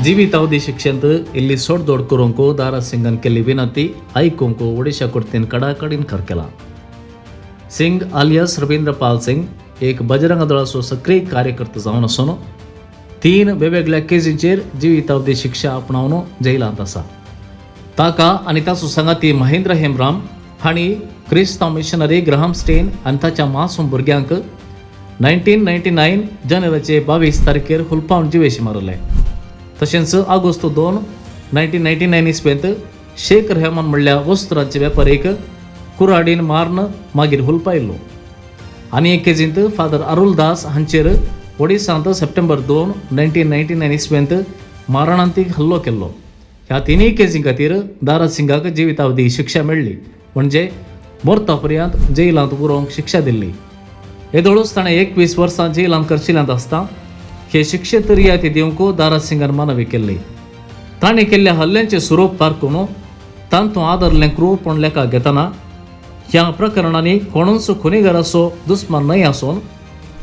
जिवितावधी शिक्षेंत इल्ली सोडदोड करूंक दारा सिंगान केल्ली विनंती आयकूंक ओडिशा कोर्तीन कडाकड इनकार केला. सिंग आलियास रवींद्र पाल सिंग एक बजरंग दळाचो सक्रीय कार्यकर्तो जावन आसून 3 वेगवेगळ्या केजींचेर जिवितावधी शिक्षा आपणावन जैलांत आसा. ताका आनी ताचो सांगाती महेंद्र हेमराम हांणी क्रिस्तांव मिशनरी ग्रहाम स्टेन आनी ताच्या मासूम भुरग्यांक 1999 जानेवारीचे 22 तारखेर हुलपावन जिवेशी मारले. तशेंच ऑगस्ट 2 1999 इस्वेंत शेख रेहमान म्हणल्या वस्त्रांचे वेपारीक कुराडीन मारून मागीर हुलपायलो. आनी एक केजींत फादर अरुल दास हांचेर ओडिसांत सप्टेंबर 2 1999 इस्वेंत मारणांतीक हल्लो केल्लो. ह्या तिनूय केजीं खातीर दारा सिंगाक जिवितावधी शिक्षा मेळ्ळी, म्हणजे मरता पर्यंत जैलांत उरोवंक शिक्षा दिल्ली. येदोळूच ताणें 21 वर्सां जेलांत करशिल्यांत आसता हे शिक्षेंत रियाती दिवंक दारा सिंगान मानवी केल्ली. ताणें केल्ल्या हल्ल्यांचें स्वरूप पारकून तांतूं आदरलें क्रूरपण लेखा घेतना ह्या प्रकरणांनी कोणूच खुनेगाराचो दुस्मान न्हय आसून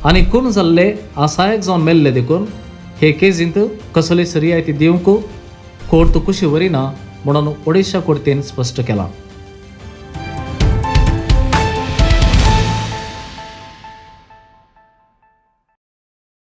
आनी खून जाल्ले असहायक जावन मेल्ले देखून हे केजींत कसलीच रियायती दिवंक कोर्ट कुशी व्हरिना म्हणून ओडिशा कोर्तीन स्पश्ट केलां.